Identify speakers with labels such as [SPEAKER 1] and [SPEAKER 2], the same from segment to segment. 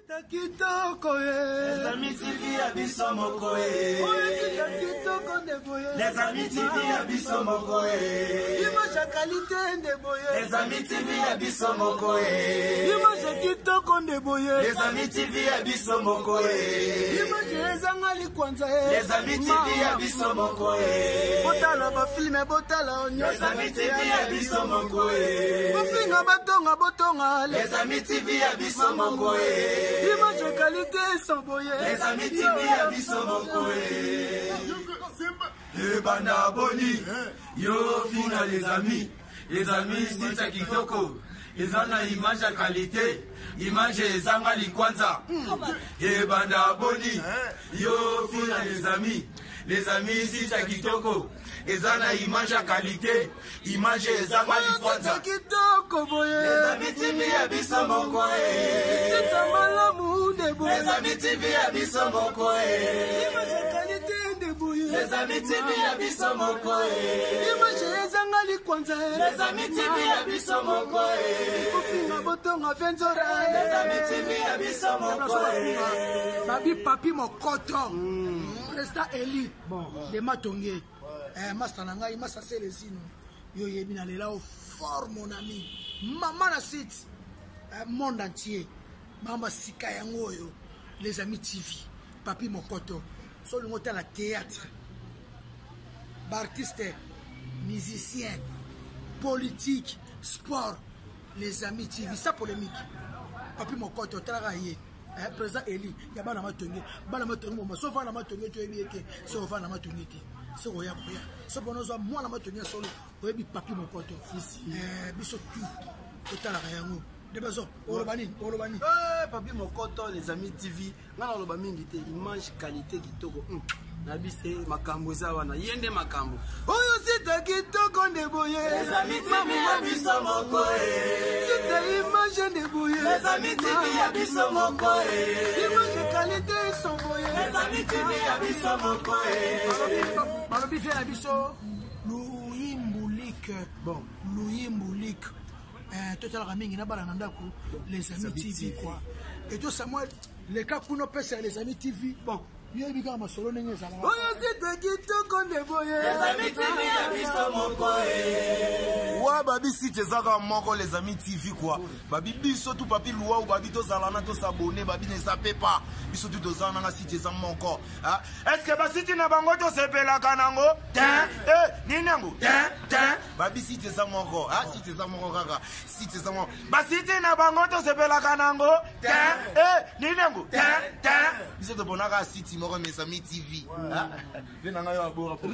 [SPEAKER 1] Kitoko
[SPEAKER 2] Les amis TV ya biso moko e.
[SPEAKER 1] Kitoko nde boye.
[SPEAKER 2] Les amis TV ya biso moko e.
[SPEAKER 1] Image ya qualité nde boye.
[SPEAKER 2] Les amis TV ya biso moko e.
[SPEAKER 1] Image ya kitoko nde boye.
[SPEAKER 2] Les amis TV ya biso moko e.
[SPEAKER 1] Image ezanga likwanza e.
[SPEAKER 2] Les amis TV ya biso moko e.
[SPEAKER 1] Botala ba filme botala
[SPEAKER 2] nyonso. Les amis TV ya biso moko e.
[SPEAKER 1] Bofinga batonga botonga.
[SPEAKER 2] Les amis TV ya biso moko e.
[SPEAKER 1] Image qualité sans boye.
[SPEAKER 2] Les amis TV ya biso moko e. Ebanda boni yo finga les amis. Les amis site ya kitoko eza na image ya qualité image ezanga likwanza ebanda boni yo finga les amis. Les amis site ya kitoko eza na image ya qualité image ezanga likwanza
[SPEAKER 1] kitoko boye.
[SPEAKER 2] Les amis TV ya biso moko e.
[SPEAKER 1] Sita malamu nde boye.
[SPEAKER 2] Les amis TV ya biso moko e.
[SPEAKER 1] Image ya qualité nde boye.
[SPEAKER 2] Les amis TV ya biso moko e.
[SPEAKER 1] Image ezanga likwanza.
[SPEAKER 2] Les amis TV ya biso moko e.
[SPEAKER 1] Kofinga botonga venzora.
[SPEAKER 2] Les amis TV ya biso moko e.
[SPEAKER 3] Babi Papi Mokoto, président élu de Matonge. Master na ngai, Master Celesino. Yo yebi na lela au fort mon ami. Maman na site monde entier. Mama sika yango oyo les amis TV. Papi Mokoto. So lingo tala théâtre. Ba artiste, musicien, politique, sport, les amis TV, ça polémique. Papi Mokoto talaka ye. Président Eli ya bana matonge, bana matonge moma so vana matonge to yebi ete so vana matonge te. So koya koya. So bono zo mwana matonge solo oyebi Papi Mokoto. Biso tout totalaka yango. De bazo oloba nini? Oloba nini?
[SPEAKER 1] Papi Mokoto les amis TV, ngana oloba mingi te, image qualité kitoko. Na bise makambo eza wana, ye nde makambo. Oyo site kitoko nde boye.
[SPEAKER 2] Les amis TV ya biso moko e.
[SPEAKER 1] Site image nde boye.
[SPEAKER 2] Les amis TV ya biso moko e.
[SPEAKER 1] Image qualité son boye.
[SPEAKER 2] Les amis TV ya biso moko e.
[SPEAKER 3] Balobi vie na biso Luyimbulik.
[SPEAKER 1] Bon,
[SPEAKER 3] Luyimbulik. Totalaka mingi na bana na ndako les amis TV quoi. Et to Samuel le cas kuno pesa les amis TV.
[SPEAKER 1] Bon,
[SPEAKER 3] yebi kaka masolo ndenge ezalaka.
[SPEAKER 1] Oyo site kitoko nde boye.
[SPEAKER 2] Les amis TV ya biso moko e.
[SPEAKER 4] Wa babi site ezaka moko les amis TV quoi. Babi biso tout papi luau babi tozala na to s'abonner babi ne zappe pas. Biso tout tozala na site eza moko. Ah, est-ce que ba site na bango to sepelaka nango? Tin, nini yango? Tin, tin. Babi site eza moko. Ah, site eza moko kaka. Site eza moko. Ba site na bango to sepelaka nango? Tin, nini yango? Tin, tin. Biso tobonaka site moko mes amis TV. Ah, ve na ngai yo abora po.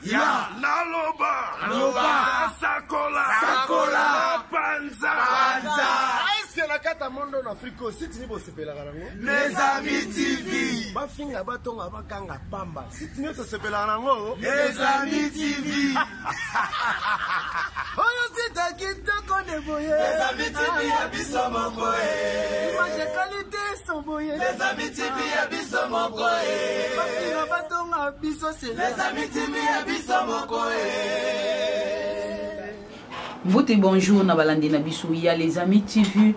[SPEAKER 2] Ya.
[SPEAKER 5] Naloba.
[SPEAKER 2] Loba.
[SPEAKER 5] Sakola.
[SPEAKER 2] Sakola.
[SPEAKER 5] Panza.
[SPEAKER 2] Panza.
[SPEAKER 6] Est-ce que na kata mondo na Afrique site ni bosepelaka nango?
[SPEAKER 2] Les amis TV.
[SPEAKER 6] Bafinga batonga bakanga pamba. Site ni tosepelaka nango?
[SPEAKER 2] Les amis TV.
[SPEAKER 1] Oyo site kitoko nde boye.
[SPEAKER 2] Les amis TV ya biso moko e.
[SPEAKER 1] Image qualité son boye.
[SPEAKER 2] Les amis TV ya biso moko e.
[SPEAKER 1] Bafinga batonga biso c'est
[SPEAKER 2] Les amis TV ya biso moko e.
[SPEAKER 7] Mbote bonjour na balandi na biso ya les amis TV.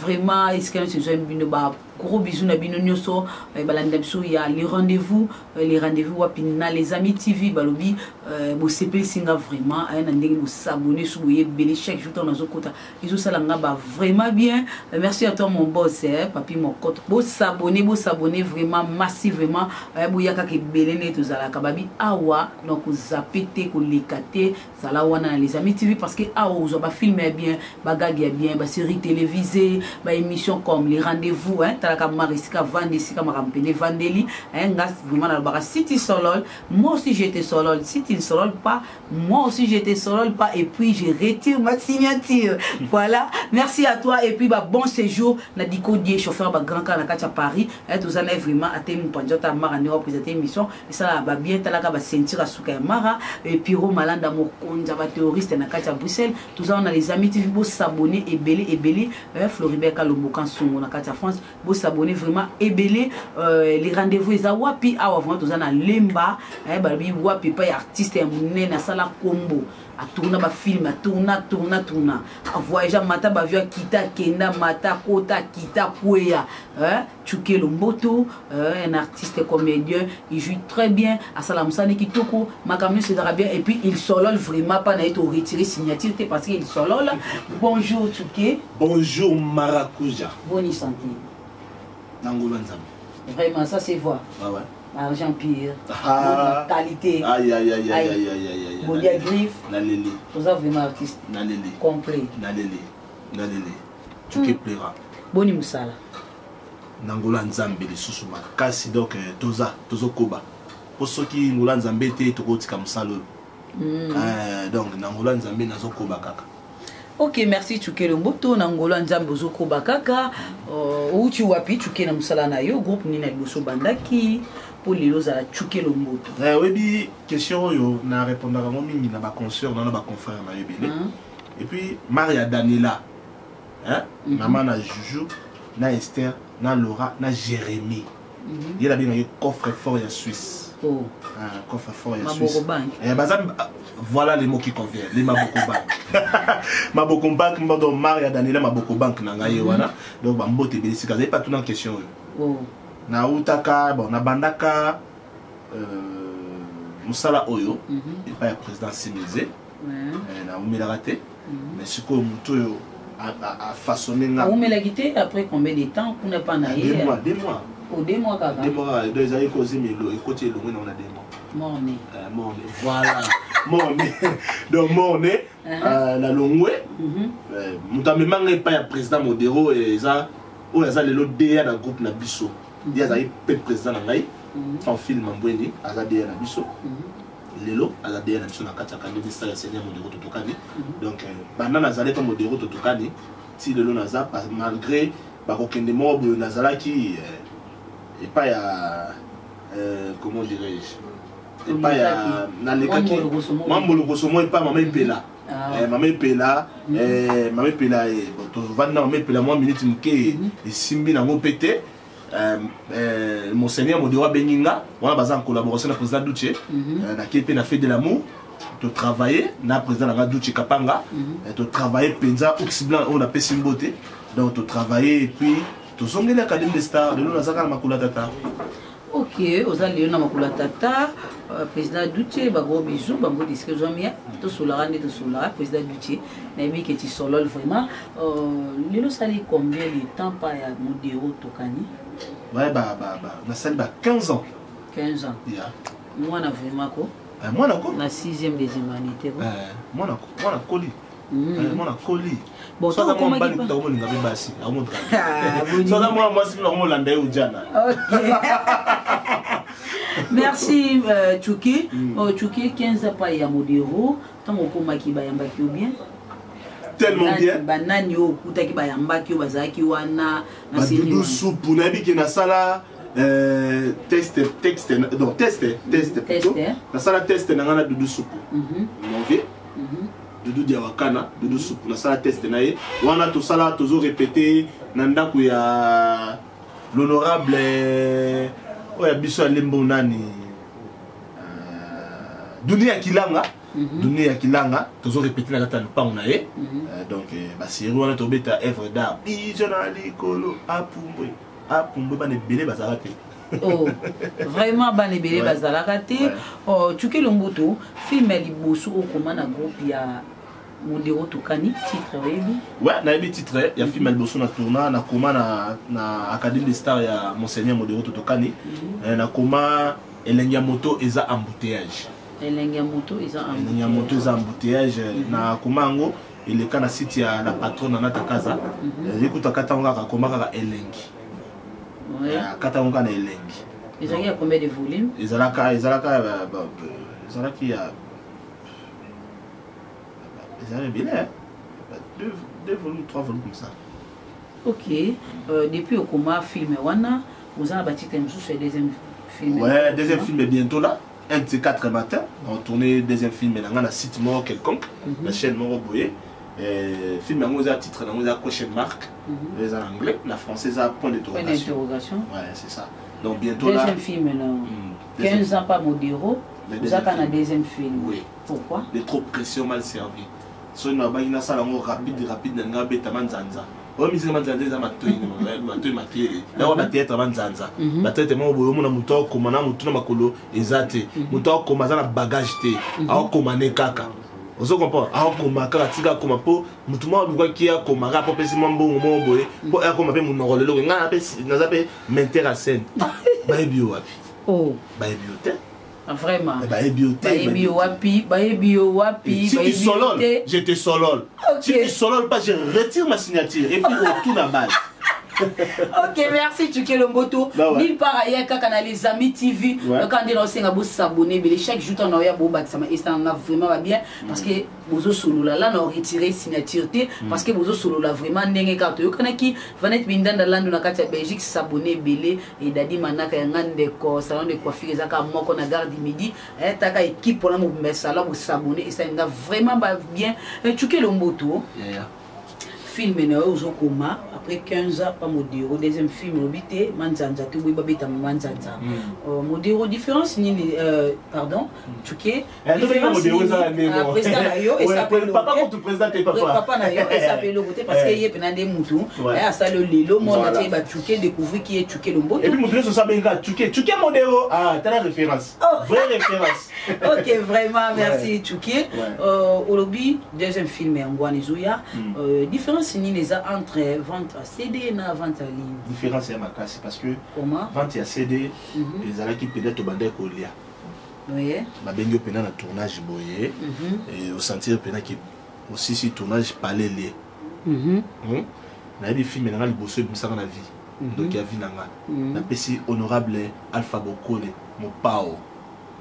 [SPEAKER 7] Vraiment est-ce que nous sommes bino ba gros bisous na bino nyoso balandi na biso ya les rendez-vous, les rendez-vous wapi na les amis TV balobi bo sepeli singa vraiment na ndenge bo s'abonner sous boye belé chaque jour dans kota izo sala nga ba vraiment bien. Merci à toi mon boss papi Mokoto. Bo s'abonner, bo s'abonner vraiment massivement bo yaka ke belé ne tozala ka babi awa donc zapper te ko lekate zala wana na les amis TV parce que awa ozo ba film ya bien, ba gag ya bien, ba série télévisée, ba émission comme les rendez-vous hein talaka marisika vandesika makampene vandeli hein ngas vraiment na ba city solol. Moi aussi j'étais solol, si tu ne solol pas, moi aussi j'étais solol pas et puis je retire ma signature. Voilà, merci à toi et puis bah bon séjour na diko die chauffeur ba grand car na kati ya Paris hein tozana vraiment atem panjota mara ne représenter émission et ça ba bien talaka ba ceinture asuka ya mara et puis Romalanda mokonza ba terroriste na kati ya Bruxelles tozana na les amis TV bo s'abonner ebele ebele hein Floribert Kalombo Kansongo na kati ya France bo Bosabone vraiment ebele. Les rendez-vous eza wapi awa? Vraiment toza na Lemba, balobi wapi epai artiste ya monene asala kombo, atourna bafilm, atourna, tourna, tourna, avoyage, amata bavio, akita, akenda, mata, kota, akita, kweya. Tshuke Lomboto, un artiste comédien, il joue très bien, asala mosala kitoko, makambo nyonso ezalaka bien, et puis il solole vraiment. Pas na ye toretirer signature te parce qu'il solole. Bonjour Tshuke.
[SPEAKER 5] Bonjour Marakuja.
[SPEAKER 7] Boni santé?
[SPEAKER 5] Na ngolu ya Nzambe.
[SPEAKER 7] Vraiment, ça c'est voix.
[SPEAKER 5] Ah ouais.
[SPEAKER 7] Argent pire.
[SPEAKER 5] Ah.
[SPEAKER 7] Qualité.
[SPEAKER 5] Aïe aïe aïe aïe aïe aïe aïe aïe.
[SPEAKER 7] Bolia griffe.
[SPEAKER 5] Naleli.
[SPEAKER 7] Oza vraiment artiste.
[SPEAKER 5] Naleli.
[SPEAKER 7] Complet.
[SPEAKER 5] Naleli. Naleli. Tshuke plaira.
[SPEAKER 7] Boni mosala?
[SPEAKER 5] Na ngolu ya Nzambe lisusu makasi, donc toza tozokoba, mpo soki ngolu ya Nzambe te, tokotika mosala oyo. Donc na ngolu ya Nzambe nazokoba kaka.
[SPEAKER 7] Ok, merci Tshuke Lomboto. Na ngolo ya Nzambe ozokoba kaka. Outi wapi, Tshuke, na mosala na yo? Groupe nini na liboso obandaki mpo lelo ozala Tshuke Lomboto?
[SPEAKER 5] Oyebi, question oyo na répondaka yango mingi na baconsoeur na baconfrère na yo ebele. Et puis Maria Daniela, hein? Mama na Juju, na Esther, na Laura, na Jérémie, ye nabengaki coffre fort ya Suisse.
[SPEAKER 7] Oh.
[SPEAKER 5] Ah, coffre fort ya
[SPEAKER 7] Maboko
[SPEAKER 5] Suisse.
[SPEAKER 7] Bank.
[SPEAKER 5] Baza, ah, voilà les mots qui conviennent, les Maboko Bank, Maboko Bank. Donc Maria Daniela, Maboko Bank na ngai ye wana. Donc bambote ebele sika azali pa tuna question oyo. Nautaka, bon, nabandaka mosala oyo epai ya président Simize. Naumelaka te, mais sikoyo motu oyo afaçonne nga.
[SPEAKER 7] Aumelaki te? Après combien de temps kuna pa na ye?
[SPEAKER 5] 2 mois, 2 mois.
[SPEAKER 7] O, 2 mois kaka?
[SPEAKER 5] 2 mois kaka. Donc ezali kozima ekoti elongwe nango na 2 mois.
[SPEAKER 7] Morne.
[SPEAKER 5] Morne, voilà, morne. Donc morne, nalongwe. Moto amemanga epai ya président Modero eza oyo aza lelo deya na groupe na biso. Ye azali mpe président na ngai, Pamphile Mambweni, aza deya na biso lelo, aza deya na biso na kati ya kande misala ya Seigneur Modero Totokani. Donc banda nazali mpe Modero Totokani ti lelo naza, malgré bakokende moko boye, nazalaki epai ya comment dirais-je, epai ya nalekaki mwa mbolokoso mo epai mama Epela. Mama Epela, mama Epela, tovandi na mama Epela mwa minute moke, esimbi nango mpe te. Monseigneur Modero abengi nga wana, baza en collaboration na président Duche. Nakei mpe na Fait de l'amour, totravaille na président na nga Duche Kapanga. Totravaille mpenza ox blanc oyo napesi mbote. Donc totravaille et puis tozongeli Académie de Star. Lelo naza kaka na makolo ya tata.
[SPEAKER 7] Ok, oza lelo na makolo ya tata, président Duche. Bagros bisous, bango disque ozwami ya tosolaka nde tosolaka. Président Duche, nayebi ke tisolol vraiment. Lelo osali combien de temps pa ya Modero Tokani?
[SPEAKER 5] Ouais, nasali ba 15 ans.
[SPEAKER 7] 15 ans?
[SPEAKER 5] Yeah.
[SPEAKER 7] Mwana vraiment ko.
[SPEAKER 5] Mwana ko.
[SPEAKER 7] Na sixième des humanités ko.
[SPEAKER 5] Mwana, mwana koli. Mwana koli.
[SPEAKER 7] Bon,
[SPEAKER 5] so aza mwa mobali
[SPEAKER 7] okomaki
[SPEAKER 5] kuta komolinga mpe basi.
[SPEAKER 7] Ah, boni.
[SPEAKER 5] So aza mwana mwasi mpe akomolanda ye ujana.
[SPEAKER 7] Ok. Merci Tchouki. Tchouki, 15 ans pa ya Modero. Ntango okomaki, bayambaki yo bien?
[SPEAKER 5] Tellement bien.
[SPEAKER 7] Banani oyo okutaki bayambaki yo, bazalaki wana na série
[SPEAKER 5] Badudu
[SPEAKER 7] wana?
[SPEAKER 5] Supu, nayebi ke nasala test, texte, donc test, test plutôt.
[SPEAKER 7] Test, eh?
[SPEAKER 5] Nasala test na ngai na Dudu Supu, mon vieux Dudu Diawakana, Dudu Supu. Nasala test na ye wana, tosala, tozo répété na ndako ya l'honorable oyo ya biso ya Lembo, nani, Dunia Kilanga. Dunia ya Kilanga, tozo répété na kati ya lopango na ye. Donc basérie wana tobeta œuvre d'art biso na likolo, apumbwe apumbwe, bana ebele bazalaka te.
[SPEAKER 7] Oh, vraiment bana ebele bazalaka te. Oh, Tchuke Lomboto, film ya liboso okoma na groupe ya Modero Tokani, titre oyebi?
[SPEAKER 5] Ouais, nayebi titre ya film ya liboso na tourna, nakoma na Académie des Stars ya Monseigneur Modero Totokani. Nakoma Elengi ya moto eza embouteillage.
[SPEAKER 7] Elengi ya moto eza
[SPEAKER 5] Elengi ya moto eza embouteillage. Nakoma yango, eleka na site ya la patronne Anata Kaza. Ekutaka ntango kaka akoma kaka Elengi. Akata yango kaka na Elengi.
[SPEAKER 7] Ezalaki ya combien de volume?
[SPEAKER 5] Ezalaki ya, ezalaki ebele, hein? Deux volumes, trois volumes comme ça.
[SPEAKER 7] Ok, depuis okoma film wana, oza na batitre mosusu ya deuxième film?
[SPEAKER 5] Ouais, deuxième film est bientôt là. Un de ces quatre matin, on tourné deuxième film na nga na site moko quelconque, na chaîne moko boye. Film yango eza titre nango eza question mark. Eza na anglais, na français eza point d'interrogation. Ouais, c'est ça. Donc bientôt
[SPEAKER 7] là, deuxième film là. 15 ans pas Modero. Ozaka na deuxième film.
[SPEAKER 5] Oui.
[SPEAKER 7] Pourquoi?
[SPEAKER 5] De trop pression mal servi. Soki nabangi nasala yango rapide rapide, na ngai abeta manzanza oyo misika manzanza eza matoi matoi makele yango bateatre manzanza bateatre moko boye, omona moto akokoma na motu na makolo eza te, moto akokoma aza na bagage te, akokoma ne kaka, ozo comprendre, akokoma kaka, tika akoma mpo motu moko alukaki akoma kaka mpo apesi mwa mbongo moko boye mpo akoma mpe monoko. Lelo ngai naza mpe metteur à scène, bayebi yo wapi? Bayebi yo te.
[SPEAKER 7] Vraiment.
[SPEAKER 5] Bayebi yo te.
[SPEAKER 7] Bayebi yo wapi? Bayebi yo wapi?
[SPEAKER 5] Si tu solole, je te solole. Okay. Si tu solole pas, je retire ma signature et puis retourne à base.
[SPEAKER 7] Ok, merci Tukelo Mboto.
[SPEAKER 5] Bah ouais.
[SPEAKER 7] Nulle part ailleurs kaka na Les Amis TV.
[SPEAKER 5] Ouais.
[SPEAKER 7] Donc quand on senga bo s'abonner bele chaque jour on ya bo bakisama et ça nga vraiment va bien parce que bozo solola là na retirer signature te parce que bozo solola vraiment ndenge ka to yokanaki Vanette Bindanda Lando na kati ya Belgique, s'abonner bele et Dadi Manaka ya ngande ko salon de coiffure ezaka moko na gare du Midi, eh, taka équipe pona mo mesala bo s'abonner et ça nga vraiment ba bien. Tukelo Mboto.
[SPEAKER 5] Yeah.
[SPEAKER 7] Film na yo ozokoma après 15 ans pa Modero, deuxième film olobi te manzanza te, boyi babetama manzanza. Modero, différence nini, pardon, Tuke,
[SPEAKER 5] président
[SPEAKER 7] na yo
[SPEAKER 5] papa kutu président te, papa.
[SPEAKER 7] Papa na yo esape eloko te parce que ye mpena nde mutu asali lelo monde entier batuke découvrir qui est Tuke Lomboto.
[SPEAKER 5] Et puis mutu nyonso abenga Tuke, Tuke Modero. Ah, tala référence, vraie référence.
[SPEAKER 7] Ok, vraiment merci Tuke. Olobi deuxième film yango wana ezoya, différence nini eza entre vente à CD na vente à ligne?
[SPEAKER 5] Différence ya makasi parce que
[SPEAKER 7] comment
[SPEAKER 5] vente ya CD ezalaki peut-être obandaki kolia, babengi yo mpena na tournage boye, osentir mpena ke osisi tournage palele. Nayebi film na nga liboso ebimisaka na vie, ndoki ya vie na nga, napesi honorable Alpha Bokole, mopao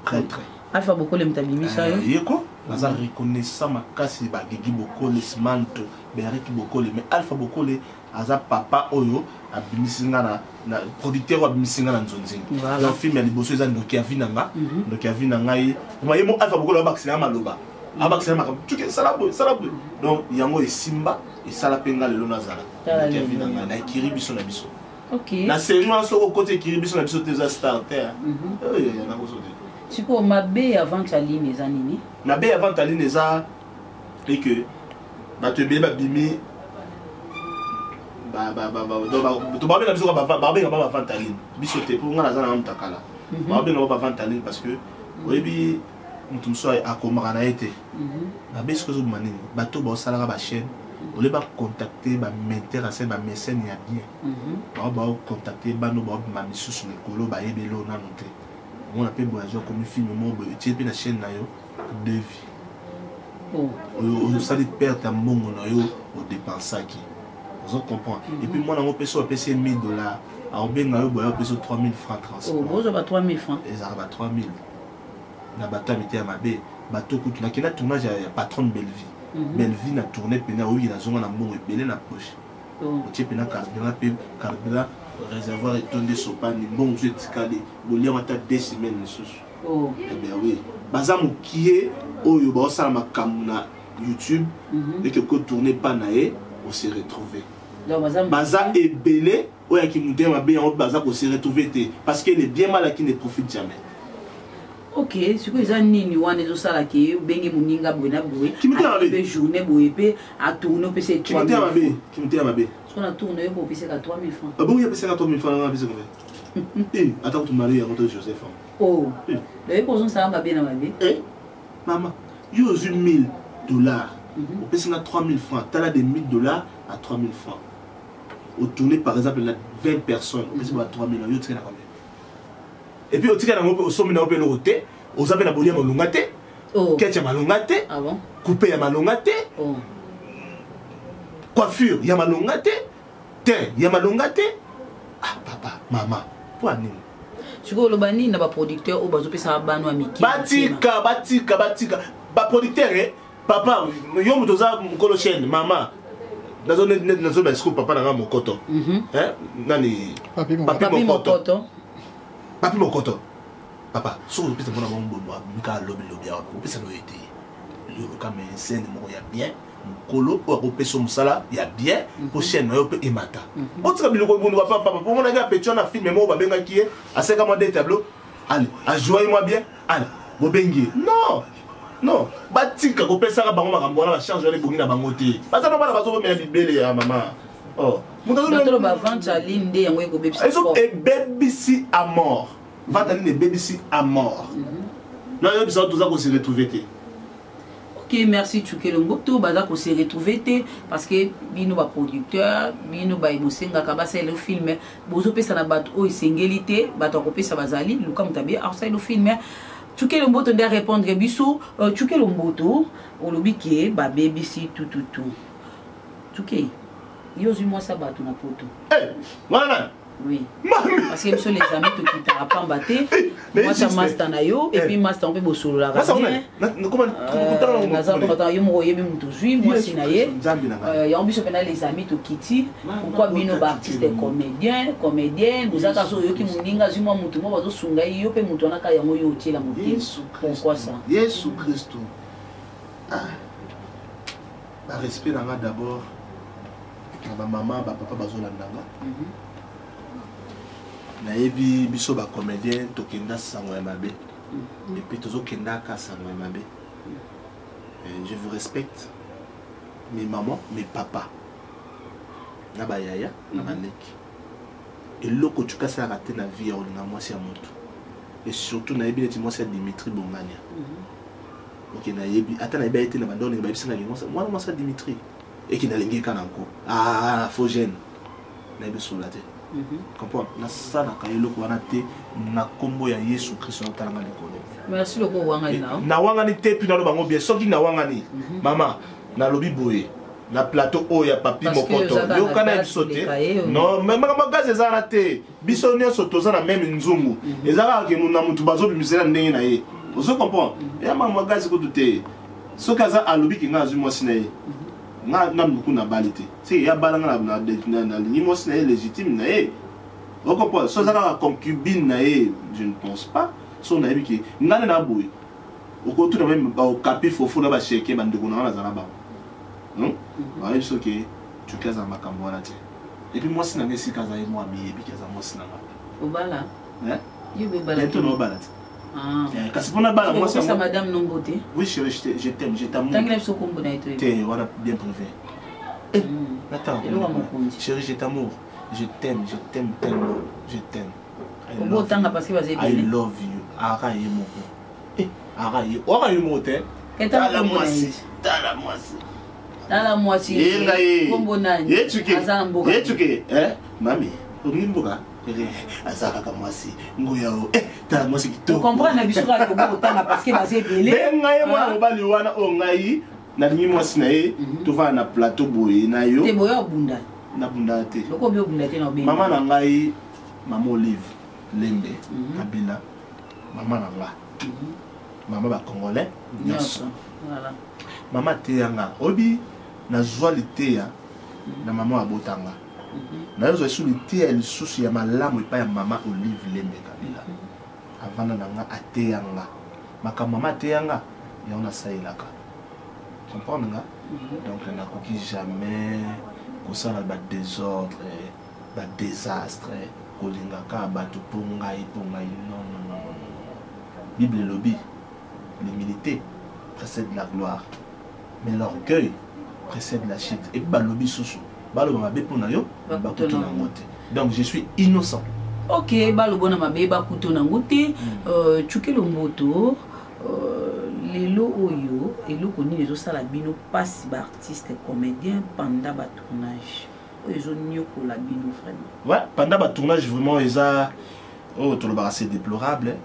[SPEAKER 5] prêtre.
[SPEAKER 7] Alpha Bokole moto abimisa yo.
[SPEAKER 5] Ye ko naza reconnaissant makasi, bagigi Bokole, Smanto, Beriki Bokole, mais Alpha Bokole aza papa oyo abimisi nga na producteur oyo abimisi nga na nzonzingi. Donc film ya liboso eza ndoki ya vie na nga, ndoki ya vie na ngai. Ye mo Alpha Bokole abakisela maloba, abakisela makambo, tuke esala boye, esala boye. Donc yango esimba, esala mpe nga lelo nazala ndoki ya vie na ngai na ekiri biso na biso. Na série wana, soki okoti ekiri biso na biso te, eza star te nakoso te.
[SPEAKER 7] Sikoyo mabe ya vente ya ligne eza nini?
[SPEAKER 5] Mabe ya vente ya ligne eza eke bato ebele babimi, babenga biso, babenga ba bavente ya ligne biso te, mpo nga naza na mutakala, babenga ba bavente ya ligne parce que oyebi moto mosusu akomaka na ye te. Mabe soki ezobima nini, bato baosalaka bachaîne olie bacontacte bametteur en scène, bamécène ya bien, bao baocontacte bano baobima misusu mikolo bayebeli oyo nano te. Omona mpe boye azwi akomi film moko boye, etie mpe na chaîne na yo devis, osali perte ya mbongo na yo odépensaki, ozo comprendre. Et puis mwana yango mpe so apesi ye 1000 $, akobenga yo boye, apesi yo 3000 francs transport.
[SPEAKER 7] Bozwa ba 3000 francs?
[SPEAKER 5] Ezalaka ba 3000 na bato ya mite ya mabe. Bato kutu nakenda tournage ya patronne Bellevie, Bellevie na tourne pene, oyoki nazonga na mbongo ebele na poche, otie mpena carburant, mpe carburant réservoir etondi, esopani, mbongo mosusu etikali, boliango ata 2 semaines lisusu. Eh bien oui, baza mokie oyo baosala makambo na YouTube eke kotourne pa na ye, ose retrouve. Baza ebele oyo yaki motema mabe, yango baza kose retrouve te parce que le bien mal acquis ne profite jamais.
[SPEAKER 7] Ok, sikoyo eza nini wana ezosala ke obenge moninga boye na boye
[SPEAKER 5] mpe
[SPEAKER 7] journée boye mpe atourne, opesa?
[SPEAKER 5] Kimotema mabe, kimotema mabe.
[SPEAKER 7] Soki na tourne yo mpo opesaka 3000 francs?
[SPEAKER 5] Abongi apesaka 3000 francs, nanga apesa combien? Ata kutu Marie yango to Joseph.
[SPEAKER 7] Oh, oyebi ozosala mabe na mabe.
[SPEAKER 5] Mama, yo ozwi 1000 $, opesi nga 3000 francs, tala de 1000 $ à 3000 francs, otourne par exemple na 20 personnes, opesi ba 3000, yo otika na combien? Et puis otika nango mpe osombi nango mpe eloko te, oza mpe na bolia malonga te, kete ya malonga te, coupe ya malonga te, coiffure ya malonga te, te ya malonga te. Ah papa, mama, mpo anini?
[SPEAKER 7] Sikoyo oloba nini na baproducteur oyo bazopesaka bano ya mike?
[SPEAKER 5] Batika, batika, batika baproducteur. Papa, yo moto oza mokolo chaîne, mama, nazoba sikoyo papa na nga Mokoto, nani,
[SPEAKER 7] Papi Mokoto.
[SPEAKER 5] Papi Mokoto, papa, soki opesa mwana bango boye, abimika alobi lobi awa, opesa no ye te, yoluka mécène moko ya bien. Mokolo oyo akopesa yo mosala ya bien mpo chaîne na yo mpe emata. Otika biloko ebunduka papa mpo omonaki apeti wana filme moko babengaki ye, aseka mwa deux tableau, allez, ajouaki mwa bien, allez, bobengi ye. Non, non, batika kopesaka bango makambo wana, bacharge wana ebongi na bango te. Baza na bana bazobomela bibele ya mama. Oh, moto azo-
[SPEAKER 7] Toloba vente en ligne nde yango ekobebisa.
[SPEAKER 5] Ezo ebebisi à mort. Vente en ligne ebebisi à mort. Nayebisa toza ko se retrouver te.
[SPEAKER 7] Ok, merci Tshukelo Mboto, baza ko se retrouver te parce que bino ba producteur, bino ba bosengaka basalela film, bozopesa na bato oyo esengeli te, bato akopesa bazali, luka moto abe akosalela film. Tshukelo Mboto nde répondre biso, Tshukelo Mboto olobi ke babebisi tututu. Tchuke, yo ozwi mwasi ya bato na poto.
[SPEAKER 5] Eh, wana
[SPEAKER 7] Oui. Parce que biso les amis tokitaka pamba te. Mwasi ya master na yo et puis master mpe bosololaka bien. Naza mpona yo moko oyebi moto ozwi mwasi na ye. Yango biso mpena les amis tokiti. Pourquoi bino ba artiste comédien, comédienne, bozaka so oyoki moninga azwi mwa motu moko bazosunga ye, yo mpe motu wana kaka yango yo otiela motema. Pourquoi ça?
[SPEAKER 5] Yesu Kristo. Ah. Ba respect na nga d'abord na ba mama, ba papa bazolanda nga. Nayebi biso ba comédien tokenda sango ya mabe. Et puis tozokendaka sango ya mabe. Je vous respecte mes mamans, mes papas. Na ba yaya, na ba leki. Eloko tuka salaka te na vie ya olinga mwasi ya moto. Et surtout nayebi neti mwasi ya Dimitri Bongania. Ok, nayebi ata nayebi ye te na bandeko ndenge bayebisaka ye mwana mwasi ya Dimitri. Eki nalingi kaka na nko. Ah, faux jeune. Nayebi solola te. Comprendre? Nasalaka eloko wana te na kombo ya Yesu Kristo otalanga likolo.
[SPEAKER 7] Merci loko wangani na.
[SPEAKER 5] Na wangani te puis naloba ngo bien soki na wangani. Mama, nalobi boye na plateau oyo ya Papi Mokoto. Yoka na biso te. Non, mais makambo gaz eza na te. Biso nyonso toza na même nzungu. Eza kaka ke na mutu bazobimisela ndenge na ye. Ozo comprendre? Ya makambo gaz kutu te. Soki aza alobi ke nga azwi mwasi na ye. Nga na mbuku na bali te. C'est ya bala nga na na lingi mwasi na ye légitime na ye. Ozo comprendre? So aza kaka concubine na ye, je ne pense pas. So nayebi ke nga na boye. Okotuna même ba okapi fofo na ba cheke ba ndeko na nga nazala bango. Bayebi soki tuki aza makambo wana te. Et puis mwasi na nga esika aza ye mwa miyebi ke aza mwasi na nga.
[SPEAKER 7] Obala?
[SPEAKER 5] Hein?
[SPEAKER 7] Yo bobala.
[SPEAKER 5] Bientôt na obala te. Ah. Kasi pona bala mwasi
[SPEAKER 7] yango. Madame Nombo te.
[SPEAKER 5] Oui chérie, je t'aime, je t'aime.
[SPEAKER 7] Tangela biso kombo na ye to.
[SPEAKER 5] Te wana bien privé. Eh, natanga.
[SPEAKER 7] Eloko mokonzi.
[SPEAKER 5] Chérie, je t'amour. Je t'aime, je t'aime tellement. Je t'aime.
[SPEAKER 7] Kombo otanga parce que bazali
[SPEAKER 5] I love you. Aka ye moko. Eh, aka ye. Aka ye moko te. Tala mwasi. Tala mwasi.
[SPEAKER 7] Tala mwasi.
[SPEAKER 5] Ye nga ye.
[SPEAKER 7] Kombo nani?
[SPEAKER 5] Ye tuke.
[SPEAKER 7] Aza na mboka.
[SPEAKER 5] Ye tuke. Eh, mami, olingi mboka? Aza kaka mwasi. Ngoya o. Eh, tala mwasi kitoko.
[SPEAKER 7] Comprendre na biso kaka kobo otanga parce que baza ebele.
[SPEAKER 5] Benga ye mwana mobali wana oyo ngai nalingi mwasi na ye tovanda na plateau boye na yo.
[SPEAKER 7] Te boye obunda.
[SPEAKER 5] Nabunda te.
[SPEAKER 7] Loko obi obunda te na obenga.
[SPEAKER 5] Mama na ngai, Mama Olive Lembe Kabila, mama na nga. Mama ba Congolais nyonso.
[SPEAKER 7] Voilà.
[SPEAKER 5] Mama teyanga, obi nazwa liteya na mama abotanga. Nazwa lisusu liteya lisusu ya malamu epai ya mama Olive Lembe Kabila. Avanda na nga ateyanga. Makambo mama ateyanga yango nasalelaka. Comprendre nga? Donc nakoki jamais kosala ba désordre, ba désastre, kolinga kaka bato po ngai po ngai. Non, non, non, non, non. Bible elobi l'humilité précède la gloire, mais l'orgueil précède la chute. Et puis balobi susu, baloba mabe pona yo, bakutu nango te. Donc je suis innocent.
[SPEAKER 7] Ok, baloba na mabe bakutu nango te. Tshukelo Mboto, lelo oyo eloko nini ezosala bino pasi ba artiste comédien pendant ba tournage? Oyo ezonyokola bino vraiment?
[SPEAKER 5] Ouais, pendant ba tournage vraiment eza oyo tolobaka c'est déplorable.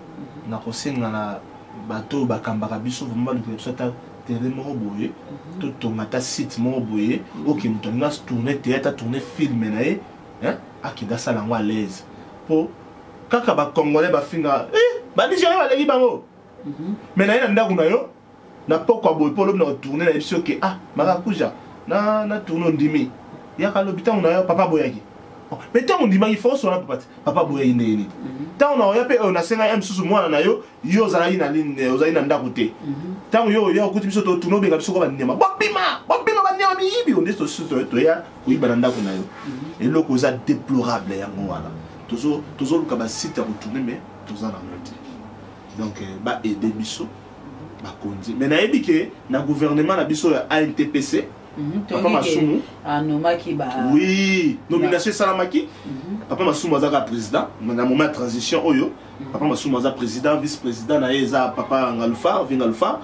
[SPEAKER 5] Na kosenga na bato bakambaka biso vraiment balukela biso ata terrain moko boye, totonga ata site moko boye, oke moto alingi atourne théâtre, atourne film na ye, hein, akende asala yango à l'aise. Po kaka ba Congolais bafinga, eh, ba Nigériens baleki bango. Mais na ye na ndako na yo, na pokwa boye po olobi na kotourne na ye biso ke, ah, Maracuja, na tourne ondimi. Yaka lobi ntango na yo papa boyaki. Oh, mais ntango ondimaki force wana papa te, papa boyaki ndenge nini? Ntango na oya pe oyo nasenga ye mosusu mwana na yo, yo ozalaki na nini, ozalaki na ndako te. Ntango yo oya okuti biso totourne obenga biso kwa banyama. Bobima, bobima ba Banyama miyibi onde toya koyiba na ndako na yo. Eloko eza déplorable yango wana. Tozoluka basite ya kotourne, mais toza nango te. Donc baaider biso bakonzi. Mais nayebi ke na gouvernement na biso ya ANTPC, Papa Masumu
[SPEAKER 7] anomaki ba
[SPEAKER 5] Oui, nomination esalamaki. Papa Masumu azaka président na moment ya transition oyo. Papa Masumu aza président, vice président na ye eza papa Ngalufa Vingalufa.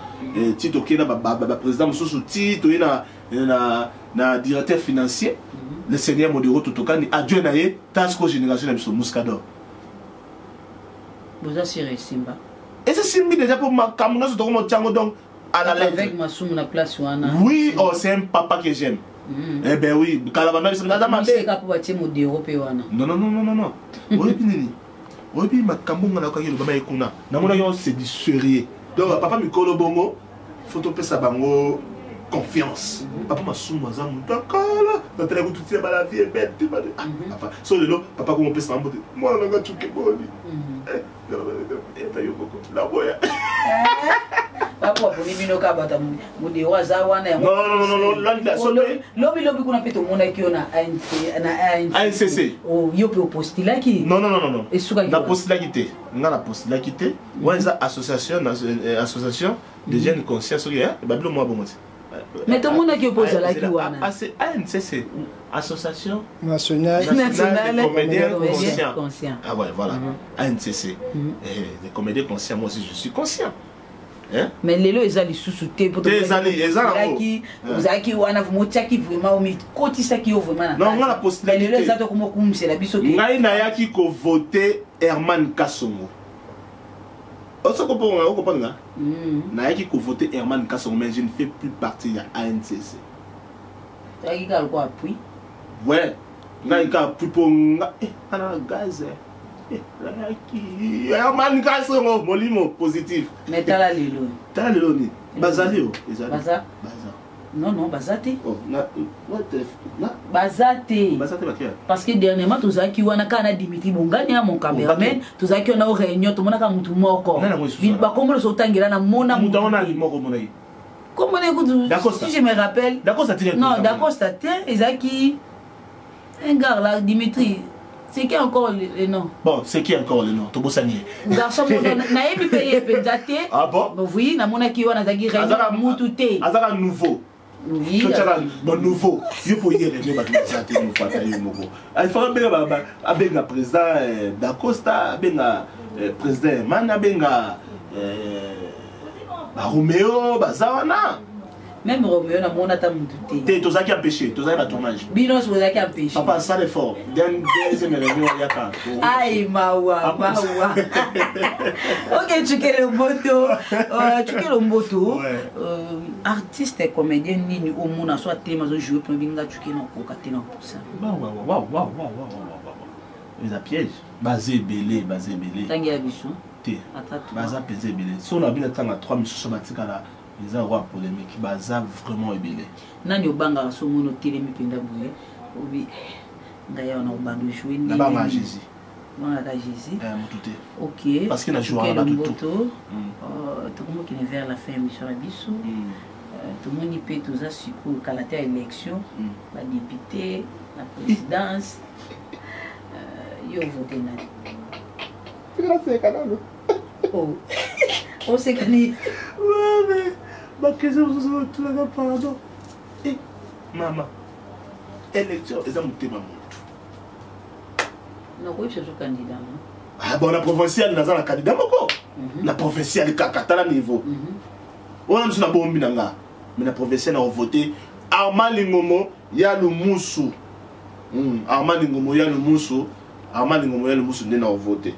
[SPEAKER 5] Ti tokei na baprésident mosusu, ti toye na directeur financier, le seigneur Modero Totokani, adjoint na ye tasco génération na biso Muscador.
[SPEAKER 7] Boza sur esimba?
[SPEAKER 5] Eza simbi déjà, mpo makambo nyonso tokoma otiango donc à la lettre.
[SPEAKER 7] Avec Masumu na place wana.
[SPEAKER 5] Oui, oh, c'est un papa que j'aime. Eh ben oui, kala banda biso naza mabe.
[SPEAKER 7] Miseka mpo batie Modero mpe wana.
[SPEAKER 5] Non, non, non, non, non, non. Oyebi nini? Oyebi makambo nga nakokaki elobama ye kuna. Namonaki yango, c'est du sérieux. Donc papa mikolo bongo, faut topesa bango confiance. Papa Masumu aza moto akala. Natala kutu tia ba la vie est belle te ba. Ah, papa. So lelo papa ko mopesa mbote. Mwana nanga tuke boni. Eh, eta yo moko. Naboya.
[SPEAKER 7] Bapo baponi bino kaka bato ya Modero aza wana yango.
[SPEAKER 5] Non, non, non, non, non,
[SPEAKER 7] Oh, lobi lobi kuna mpe tomonaki yo na ANC, na ANC.
[SPEAKER 5] ANCC.
[SPEAKER 7] Oh, yo mpe opostulaki?
[SPEAKER 5] Non, non, non, non, non.
[SPEAKER 7] Esukaki wapi?
[SPEAKER 5] Napostilaki te. Nga napostilaki te. Wana eza association, association de jeunes conscients soki babilo mwa bongo te.
[SPEAKER 7] Mais tomonaki yo mpo ozalaki wana.
[SPEAKER 5] ANCC, Association
[SPEAKER 1] nationale
[SPEAKER 5] nationale des comédiens
[SPEAKER 7] Comédiens
[SPEAKER 5] conscients.
[SPEAKER 7] Conscients.
[SPEAKER 5] Ah ouais, voilà. ANCC. Eh, les comédiens conscients, moi aussi je suis conscient. Hein?
[SPEAKER 7] Mais lelo eza lisusu te po
[SPEAKER 5] Te, eza nango.
[SPEAKER 7] Ozalaki wana vraiment, otiaki vraiment, omikotisaki yo vraiment na
[SPEAKER 5] Non,
[SPEAKER 7] kati.
[SPEAKER 5] nga na postulaki
[SPEAKER 7] Mais lelo
[SPEAKER 5] te.
[SPEAKER 7] eza tokomokumisela biso ke
[SPEAKER 5] Ngai nayaki kovote Herman Kasongo. Okoprendre nga? Nayaki kovote Herman Kasongo, mais je ne fais plus partie ya ANCC.
[SPEAKER 7] Toyaki kaka lokwa appui.
[SPEAKER 5] Ouais, ngai kaka appui mpo nga ana gaz nayaki Herman Kasongo, molimo positif.
[SPEAKER 7] Mais tala lelo.
[SPEAKER 5] Tala lelo nini? Bazali o ezali.
[SPEAKER 7] Baza.
[SPEAKER 5] Baza.
[SPEAKER 7] Non, non, baza te.
[SPEAKER 5] Oh, na na
[SPEAKER 7] Baza te.
[SPEAKER 5] Baza te, bakia.
[SPEAKER 7] Parce que dernièrement tozalaki wana kaka na Dimitri Bongani ya mon cameraman, tozalaki wana o réunion, tomonaka mutu moko.
[SPEAKER 5] Nani yango lisusu wana?
[SPEAKER 7] Bakombo nyonso otangela, na mona
[SPEAKER 5] moto yango
[SPEAKER 7] mutu
[SPEAKER 5] nani
[SPEAKER 7] te.
[SPEAKER 5] moko omonaki?
[SPEAKER 7] Kombo na ye kutu,
[SPEAKER 5] Dacosta.
[SPEAKER 7] si je me rappelle.
[SPEAKER 5] Dacosta te?
[SPEAKER 7] Non, Dacosta te, ezalaki un gars là, Dimitri, c'est qui encore le nom?
[SPEAKER 5] Bon, c'est qui encore le nom? Tobosani ye.
[SPEAKER 7] Garçon moko nayebi mpe ye mpenza te.
[SPEAKER 5] Ah bon?
[SPEAKER 7] Bon, oui, namonaki wana, azalaki réunion, mutu te.
[SPEAKER 5] Azaka nouveau.
[SPEAKER 7] Oui.
[SPEAKER 5] Totyaka bon nouveau yo mpo ye réunion, bato baza te, nouveau ata ye moko. Alfaka abenga, abenga président Dacosta, abenga président Herman, abenga Baromeo, baza wana.
[SPEAKER 7] Même Romeo, namona ata mutu te.
[SPEAKER 5] Te, tozalaki empêché, tozalaki na tournage.
[SPEAKER 7] Bino nyonso bozalaki empêché.
[SPEAKER 5] Papa asala effort, deuxième réunion yaka.
[SPEAKER 7] Ai, mawa.
[SPEAKER 5] Ah,
[SPEAKER 7] Mawa. Ok, Tukele Mboto, Tukele Mboto. Artiste et comédien nini omona so atelema azojoue mpo binga Tuke na okoka te na kopusa?
[SPEAKER 5] Eza piège, baza ebele, baza ebele.
[SPEAKER 7] Ntangi ya biso.
[SPEAKER 5] Te.
[SPEAKER 7] Ata trois.
[SPEAKER 5] Baza mpenza ebele. So na bino ntanga 3 misusu batikala, eza roi polémique. Baza vraiment ebele.
[SPEAKER 7] Nani obangaka so omoni otelemi mpenza boye, obi ngai awa na kobanda ojoue?
[SPEAKER 5] Nabangaka Jésus.
[SPEAKER 7] Obangaka Jésus?
[SPEAKER 5] Motu te.
[SPEAKER 7] Ok.
[SPEAKER 5] Parce que na jouaka na
[SPEAKER 7] Tukele
[SPEAKER 5] bato.
[SPEAKER 7] Mboto, tokomokende vers la fin ya émission na biso. Tomoni mpe toza sikoyo kala te ya élection, badéputé na présidence. Yo vote nani? Oh. Osekani.
[SPEAKER 5] Baquestion mosusu batunaka, pardon. Mama, élection eza motema motu.
[SPEAKER 7] Nakoyebisa so candidat no.
[SPEAKER 5] Ah, bon, na provincial naza na candidat moko. Na provincial kaka, tala niveau wana mosu na bombi na nga, mais na provincial na kovote Armand Lingomo ya Lumusu. Armand Lingomo ya Lumusu, Armand Lingomo ya Lumusu nde na kovote.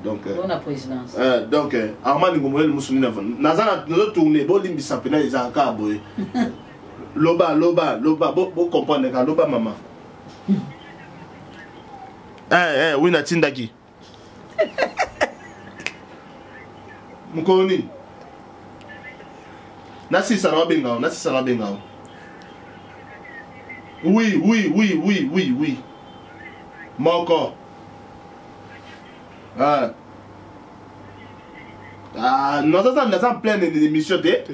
[SPEAKER 5] Donc
[SPEAKER 7] mpona présidence.
[SPEAKER 5] Donc Armand Lingomo ya Lumusu nde naza nazotourne. Bolimbisa mpena, ezalaka kaka boye. Loba, loba, loba, bocomprendre kaka. Loba, mama. Oui, natindaki mokolo nini? Nasisa na babenga o, nasisa na babenga o. Oui, oui, oui, oui, oui, oui, moko. Ah. Ah, naza en pleine émission te.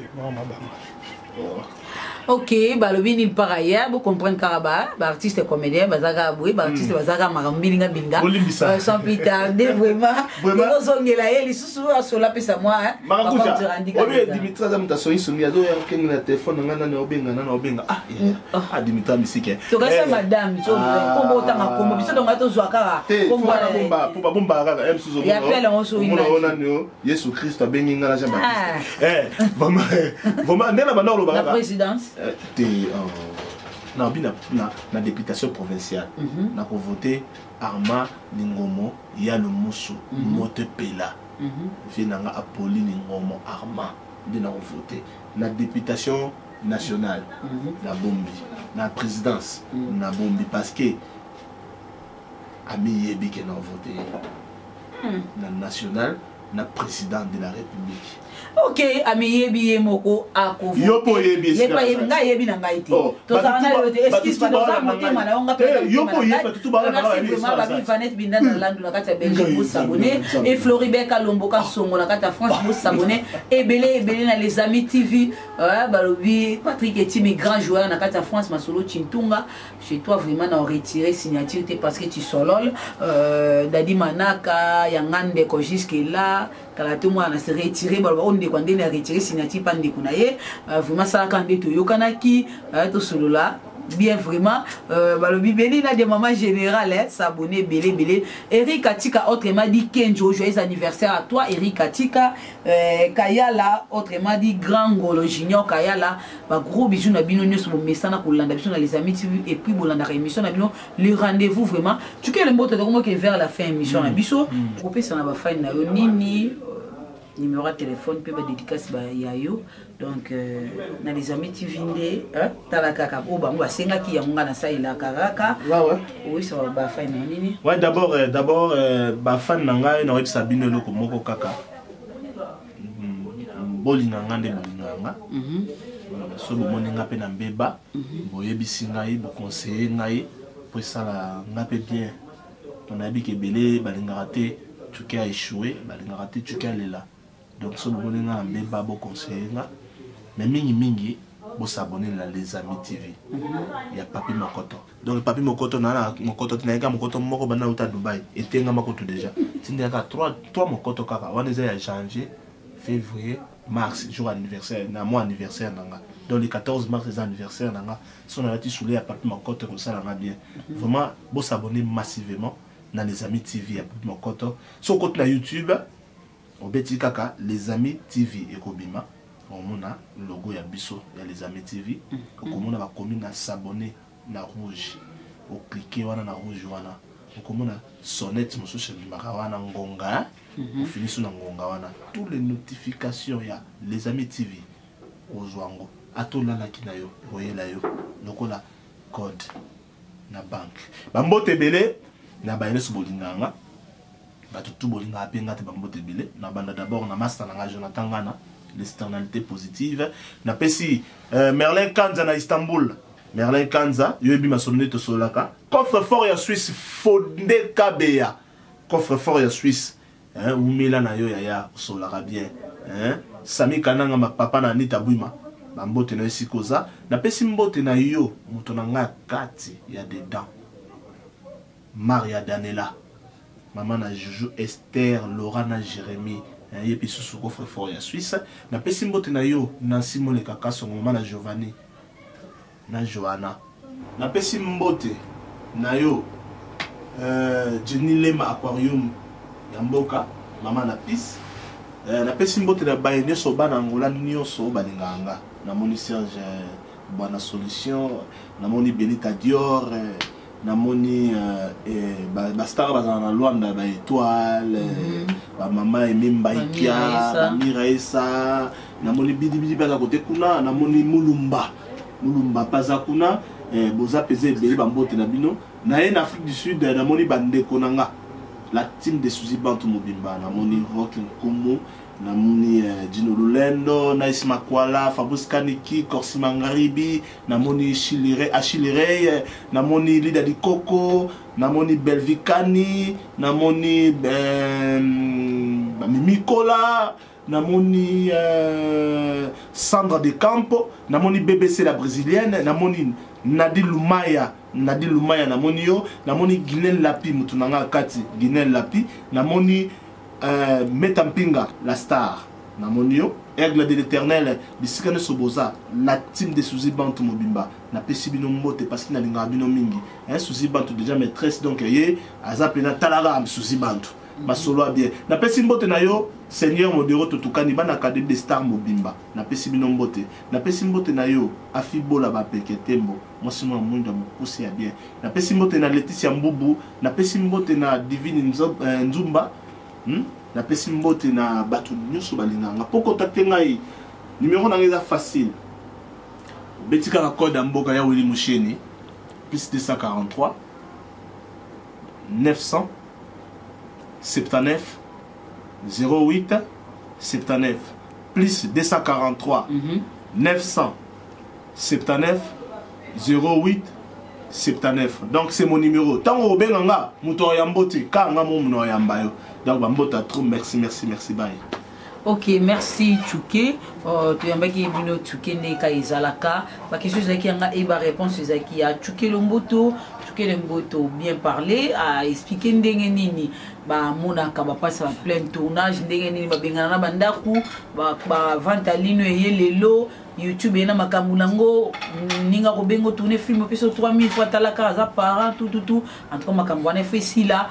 [SPEAKER 7] Ok, balobi nini par ailleurs, bo comprendre kaka ba ba artiste comédien bazaka boye, ba artiste bazaka makambo bilinga bilinga.
[SPEAKER 5] Bolimbisa.
[SPEAKER 7] Sans plus tarder vraiment.
[SPEAKER 5] Vraiment.
[SPEAKER 7] Tozongela ye lisusu asola pesa moi hein.
[SPEAKER 5] Marakuja,
[SPEAKER 7] Papa Nzerandi
[SPEAKER 5] obi
[SPEAKER 7] Kabila.
[SPEAKER 5] Dimitri aza moto asongisongi azoya okenge na telefone na ngai nani obenga nani obenga ah yeah. Ah Dimitri amisike.
[SPEAKER 7] Tokasa madame, so kombo otanga kombo biso tonga tozwa kaka
[SPEAKER 5] te
[SPEAKER 7] kombo
[SPEAKER 5] fo wana
[SPEAKER 7] na ye.
[SPEAKER 5] bomba po babombaka kaka ye mosusu
[SPEAKER 7] Ya appel yango so
[SPEAKER 5] omona
[SPEAKER 7] inaki.
[SPEAKER 5] oyo nani o Yesu Kristo abengi ngai na Jean
[SPEAKER 7] Ah.
[SPEAKER 5] Baptiste. Eh, vraiment vraiment nde na banda koloba
[SPEAKER 7] La
[SPEAKER 5] kaka
[SPEAKER 7] présidence.
[SPEAKER 5] Te nabi na députation provinciale nakovote Armand Lingomo ya Lumusu moto epela vie na nga Apoli Lingomo Armand nde nakovote na députation nationale nabombi na présidence nabombi parce que amiyebi ke na vote ye na national na président de la République.
[SPEAKER 7] Ok, amiyebi ye moko akovote.
[SPEAKER 5] Yo mpo oyebi
[SPEAKER 7] Ye
[SPEAKER 5] esika
[SPEAKER 7] mpo ayebi,
[SPEAKER 5] na
[SPEAKER 7] ngai ayebi na ngai te.
[SPEAKER 5] Oh,
[SPEAKER 7] Tozala
[SPEAKER 5] bato
[SPEAKER 7] na yo te.
[SPEAKER 5] tu ba-
[SPEAKER 7] Excuse
[SPEAKER 5] bato tu
[SPEAKER 7] moi, toza
[SPEAKER 5] baala na
[SPEAKER 7] motema
[SPEAKER 5] ngai.
[SPEAKER 7] na yo, nga mpe
[SPEAKER 5] Eh,
[SPEAKER 7] na
[SPEAKER 5] yo
[SPEAKER 7] motema
[SPEAKER 5] mpo
[SPEAKER 7] na
[SPEAKER 5] oyebi,
[SPEAKER 7] ngai.
[SPEAKER 5] bato tu baala na
[SPEAKER 7] Merci
[SPEAKER 5] ngai,
[SPEAKER 7] vraiment,
[SPEAKER 5] esika
[SPEAKER 7] babi
[SPEAKER 5] na
[SPEAKER 7] Vanette Binda na Landu na kati ya Belgique,
[SPEAKER 5] Ngai,
[SPEAKER 7] bo s'abonner.
[SPEAKER 5] Nzambe.
[SPEAKER 7] Et Floribert Kalombo Kasongo na kati ya France, bo s'abonner. Ebele, ebele na Les Amis TV. Ouais, balobi Patrick Etimi, grand joueur na kati ya France, Masolo Chintunga. Chez toi, vraiment, na retiré signature te parce que tu solol. Dadi Manaka, Yanga Ndeko jusque là. Kala te mwana se retiré, baloba, oyo ndeko ndenge na retiré signature pa ndeko na ye. Vraiment, salaka nde toyokanaki, tosolola bien vraiment. Balobi beni na de maman générale, hein, s'abonner belé belé. Eric Atika, autrement dit Kenjo, joyeux anniversaire à toi Eric Atika. Kayala, autrement dit Grand Ngolo Junior Kayala, ba gros bisous na bino nyonso bo mesana kolanda biso na Les Amis TV et puis bolanda émission na bino le rendez-vous vraiment. Tu ke le mbote to moke vers la fin émission na biso. Kopesa na ba fan na yo nini numéro de téléphone pe ba dédicace ba ya yo. Donc na Les Amis TV nde, hein, tala kaka o bango basengaki yango nga na salelaka kaka.
[SPEAKER 5] Ouais, ouais.
[SPEAKER 7] Oui, ça va ba fan na nini.
[SPEAKER 5] Ouais, d'abord ba fan na ngai na oyebisa bino eloko moko kaka. Bolinga nga nde bolinga nga. So bomoni nga mpe na mbeba, boyebisi ngai, boconseille ngai po esala nga mpe bien. Po nayebi ke ebele balingaka te tuke a échoué, balingaka te tuke alela. Donc so bomoni nga na mbeba, boconseille nga. Mais mingimingi bosabone na Les Amis TV ya Papi Mokoto. Donc Papi Mokoto na Mokoto te, nayeka Mokoto moko banda uta Dubai etengama kutu déjà tindeyaka 3 Mokoto kaka wana eza ya janvier, février, mars, jour anniversaire na mois anniversaire na nga. Donc le 14 mars eza anniversaire na nga. So nalati soulier ya Papi Mokoto ekosala nga bien. Vraiment bosabone massivement na Les Amis TV ya Papi Mokoto. So okoti na YouTube, obeti kaka Les Amis TV, ekobima, omona logo ya biso ya Les Amis TV. Okomona bakomi na s'abonner na rouge, oklike wana na rouge wana, okomona sonnette mosusu ebimaka wana, ngonga. Ofini so na ngonga wana, toutes les notifications ya Les Amis TV ozwa yango. Ata olalaki na yo, ekoyela yo lokola code na banque. Bambote ebele na baye nyonso bolingaka nga, bato tu bolingaka mpe nga te. Bambote ebele na banda d'abord na master na nga Jonathan Ngana, l'externalité positive. Napesi Merlin Kanza na Istanbul. Merlin Kanza, yo yebi masolo nde tosololaka. Coffre fort ya Suisse, Fonde Kabeya, coffre fort ya Suisse, hein, umela na yo yaya, osololaka bien, hein. Sami Kananga, mapapa na Anita Bwima, bambote na yo esika oza. Napesi mbote na yo moto na ngai ya kati ya dedans, Maria Danela, mama na Juju, Esther, Laura na Jérémie, ye mpe susu coffre fort ya Suisse. Napesi mbote na yo Nancy Moleka Kasongo, mama na Giovanni na Johanna. Napesi mbote na yo Jenny Lema, aquarium ya mboka, mama na Pise. Napesi mbote na baye nyonso bana Angola nyonso oyo balingaka nga. Namoni Serge Bwana Solution, namoni Benita Dior, namoni bastar bazala na Lwanda, baétoile, bamama Emi Mbaikia, Bamira Esa. Namoni Bidibidi mpe aza kote kuna, namoni Mulumba Mulumba mpe aza kuna. Boza mpenza ebele, bambote na bino. Na ye na Afrique du Sud, namoni bandeko na nga, la team de Suzy Bantu mobimba. Namoni Rock Nkumu, namoni Dino Lulendo, Nais Makwala, Fabrice Kaniki, Korsi Mangaribi, namoni Achille Rey, namoni Lida Dikoko, namoni Belvikani, namoni Mimikola. Namoni euh, Sandra de Campo, namoni BBC la brésilienne, namoni Nadi Lumaya, Nadi Lumaya namoni yo, namoni Guinel Lapi mutu na nga kati, Guinel Lapi, namoni euh, Meta Mpinga la star, namoni yo, Aigle de l'éternel, bisika nyonso boza, la team de Suzy Bantu mobimba, napesi bino mbote parce que nalingaka bino mingi. Hein, Suzy Bantu déjà maîtresse donc ye aza pena talaka Suzy Bantu. Masolo ya bien. Napesi mbote na yo Seigneur Modero Totukani bana Académie des Stars mobimba. Napesi bino mbote. Napesi mbote na yo Afibola ba peke tembo. Mwasi mwa mwinda mokuse ya bien. Napesi mbote na Laetitia Mbubu, napesi mbote na Divine Nzumba. Napesi mbote na bato nyonso balinganga. Po contacter ngai, numéro na ngai eza facile. Obeti kaka code ya mboka ya Willy Musheni plus 243 900 79 08 79 plus 243 979 08 79. Donc c'est mon numéro. Tango obenga nga moto ya mbote ka nga mo mono ya mbayo. Donc ba mbota trop merci merci merci bye.
[SPEAKER 7] Ok, merci Tchouké. Toyambaki bino Tchouké ne ka ezalaka. Ba question ezalaki yanga e ba réponse ezalaki ya Tchouké Lomboto. Tchouké Lomboto bien parlé, a expliqué ndenge nini ba monaka ba passe ba plein tournage ndenge nini ba bengana na bandaku ba vente à lino eye lelo YouTube ena makambo nango ninga ko bengo tourner film peso 3000 fois talaka aza parent tout tout tout. En tout cas makambo wana fait si là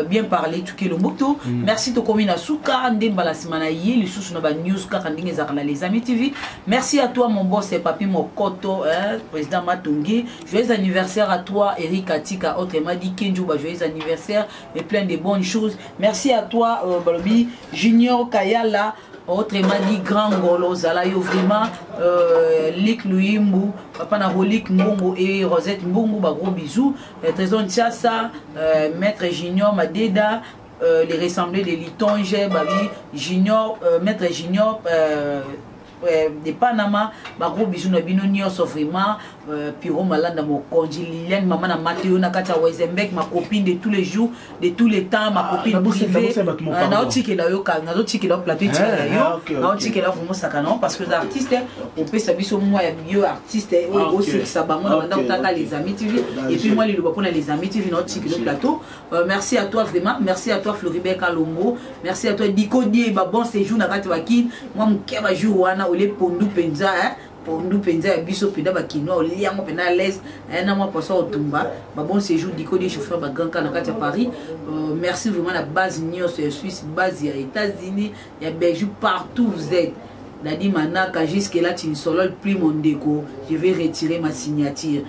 [SPEAKER 7] bien parlé Tchouké Lomboto. Merci tokomi na suka nde mbala sima na ye lisusu na ba news kaka ndenge ezalaka na les amis TV. Merci à toi mon boss et papi Mokoto, hein, président Matongi. Joyeux anniversaire à toi Eric Atika, autrement dit Kenjo, ba joyeux anniversaire et plein de bonnes choses. Merci à toi Balobi Junior Kayala, autrement dit Grand Ngolo Zalayo vraiment Lik Luyimbu, papa na Rolik Mbongo et Rosette Mbongo, ba gros bisous. Trésor Ntiasa, Maître Junior Madeda, les ressemblés de Litonge, Babi Junior, Maître Junior de Panama, ba gros bisous na bino nyonso vraiment, Piro Malanda Mokonzi, Liliane maman na Mathéo na kati ya Wezenbeck, ma copine de tous les jours, de tous les temps, ma
[SPEAKER 5] Ah,
[SPEAKER 7] copine
[SPEAKER 5] d'abord, c'est
[SPEAKER 7] privée.
[SPEAKER 5] d'abord, c'est battement, pardon.
[SPEAKER 7] Na otikela yo ka, na otikela yo plateau,
[SPEAKER 5] Eh,
[SPEAKER 7] etikela yo.
[SPEAKER 5] ah, ok,
[SPEAKER 7] Na
[SPEAKER 5] ok.
[SPEAKER 7] otikela vraiment saka non, parce que les artistes, on peut s'habiller sur moi, bio artiste,
[SPEAKER 5] Ah,
[SPEAKER 7] oyo
[SPEAKER 5] ok.
[SPEAKER 7] aussi, ça va, moi,
[SPEAKER 5] Ok,
[SPEAKER 7] na otaka
[SPEAKER 5] ok.
[SPEAKER 7] les amis TV.
[SPEAKER 5] Bah,
[SPEAKER 7] Et puis
[SPEAKER 5] je-
[SPEAKER 7] moi, les loba pona les amis TV, na otikela
[SPEAKER 5] Merci.
[SPEAKER 7] plateau. Merci à toi vraiment, merci à toi Floribert Kalongo, merci à toi Diko Die, ba bon séjour na kati bakine. Moi, mokeba jour wana, ole pondu penza, hein. Pondu penza ya biso penda ba kinoa, olia yango penda à l'aise, hein, na mwa poso otumba. Ba bon séjour Diko Die, chauffeur ba grand camp na kati ya Paris. Merci vraiment la base nyonso ya Suisse, base ya États-Unis, ya Belgique, partout vous êtes. Nadi Manaka, jusque là tu ne sololes plus mon déco. Je vais retirer ma signature.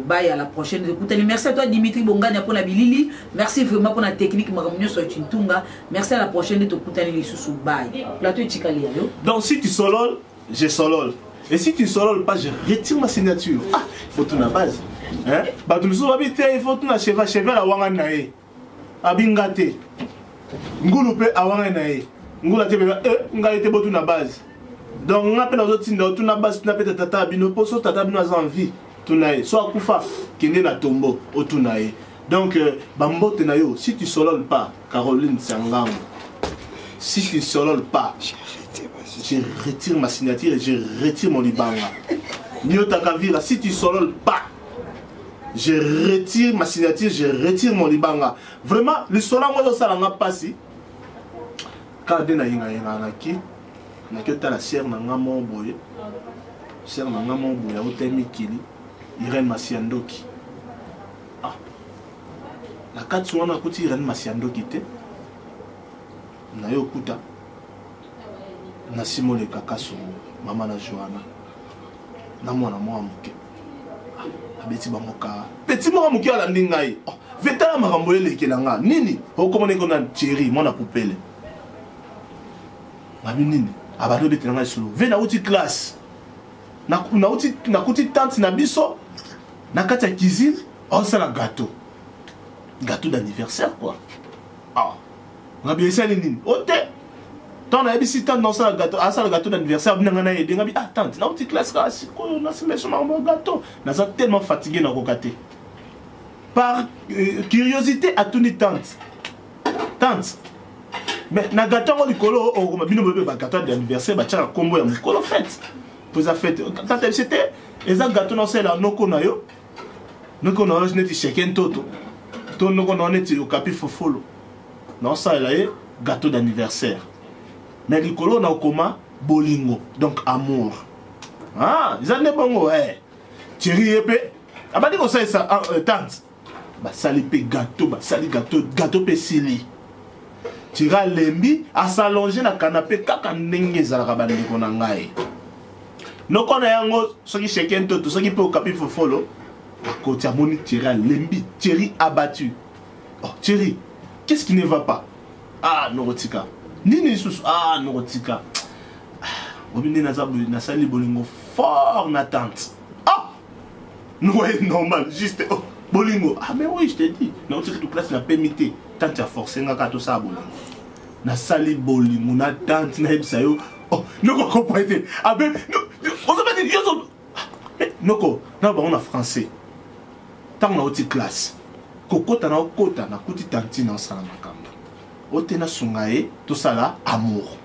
[SPEAKER 7] Bye à la prochaine. Écoutez, merci à toi Dimitri Bongani pour la bilili. Merci vraiment pour la technique Maramnio sur Tunga. Merci à la prochaine de Tokutani Lisusu. Bye. Plateau Chikali, yo.
[SPEAKER 5] Donc si tu sololes, je solole. Et si tu sololes pas, je retire ma signature. Ah, il faut tout la base. Hein? Bah tout le monde va il faut tout la cheval, cheval à wanga nae. Abingate. Ngulu pe a wanga nae. Ngulu te pe ngai te botu na base. Donc nga pe na zotinda tout na base na pe tata bino poso tata bino aza en vie. Tunaye soit akufa kende na tombo otunaye. Donc bambote na yo, si tu sololes pas Caroline Sangango, si tu sololes pas, je retire ma signature et je retire mon libanga. Nyota Kavira, si tu sololes pas, je retire ma signature, je retire mon libanga. Vraiment, le sola moi ça n'a pas si. Quand na yenga yenga na ki, na ki ta la sœur na nga mo boye. Sœur na nga mo boye otemi kili. Irène Masiandoki. Ah. La kati wana kuti Irène Masiandoki te. Na yo kuta. Na Simone Kakaso, mama na Joanna. Na mwana mwa moke. Ah, abeti bango ka. Petit mwana moke alandi ngai. Oh, vetala makambo elekela nga. Nini? Okomona eko na Thierry, mwana poupele. Ngabi nini? Abando betela ngai solo. Ve na uti classe. Na, na uti, na kuti tante na biso. Na kati ya cuisine, osala gâteau. Gâteau d'anniversaire quoi. Ah. Ngabi esali nini? Ote. Tant na yebisi tante na osala gâteau, asala gâteau d'anniversaire, bina nga na yede, ngabi, ah, tante, na uti classe ka, sikoyo, na simba so makambo ya gâteau. Naza tellement fatigué na koka te. Par curiosité, atuni tante. Tante, Mais na gâteau yango likolo okoma bino boyebi ba gâteau d'anniversaire batiaka nkombo ya mokolo fête mpo eza fête. Tata biso te, eza gâteau na osalela noko na yo, noko na yo neti sheke ntoto to noko na yo neti okapi fofolo, na osalela ye gâteau d'anniversaire, mais likolo na okoma bolingo, donc amour. Ah, eza nde bongo eh. Thierry ye mpe abandi kosalisa ah, tante, basali mpe gâteau, basali gâteau, gâteau mpe esili. Thierry alembi, asalonge na canapé kaka ndenge ezalaka. Bandeko na ngai, noko na yango soki sheke ntoto, soki mpe okapi fofolo, akoti, amoni Thierry alembi, Thierry abattu. Oh Thierry, qu'est-ce qui ne va pas? Ah noko, tika. Nini lisusu? Ah noko, tika. Ah, obi nde naza boye, nasali bolingo fort na tante. Ah ouais, normal, juste oh, bolingo. Ah mais oui, je te dis, nauti kutu classe, napemi te, tante ya force nga kaka tosala bolingo, nasali bolingo na tante. Nayebisa yo, oh, noko comprendre te abe ozobati yo noko na bango na français. Ntango nauti classe, kokota na okota, nakuti tantine osala makambo o te, nasunga ye tosala amour.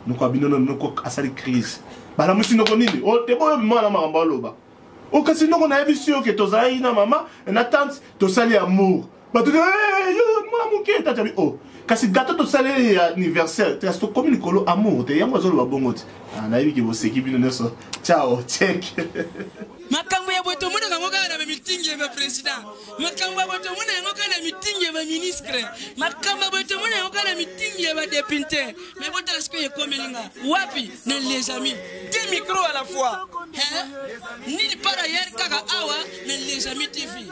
[SPEAKER 5] Noko abino, noko asali crise, balamusi noko. Nini o te boyo mwana makambo aloba o? Kasi noko, nayebisi yo ke tozalaki na mama na tante, tosali amour. Bato yo mwana moke, tante abi o kasi gâteau tosali ya anniversaire, kasi tokomi likolo amour te, yango azoloba bongo te. Nayebi ke boseki bino nyonso. Ciao, check.
[SPEAKER 8] Makambo ya boye tomonaka yango kaka na bamitingi ya baprésident, makambo ya boye tomona yango kaka na mitingi ya baministre, makambo ya boye tomona yango kaka na mitingi ya badepute. Mais botala sikoyo ekomeli nga wapi na Les Amis, deux micro à la fois, hein? Nini par ailleurs kaka awa na Les Amis TV.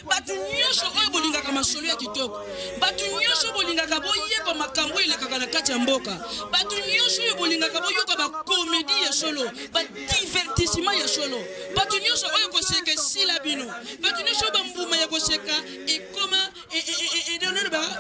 [SPEAKER 8] Bato nyonso oyo bolingaka masolo ya kitoko, bato nyonso bolingaka boyeba makambo oyo elekaka na kati ya mboka, bato nyonso oyo bolingaka boyoka bakomedi ya solo, badivertissement ya solo, bato nyonso oyo koseka esila bino, bato nyonso oyo bambuma ya koseka ekoma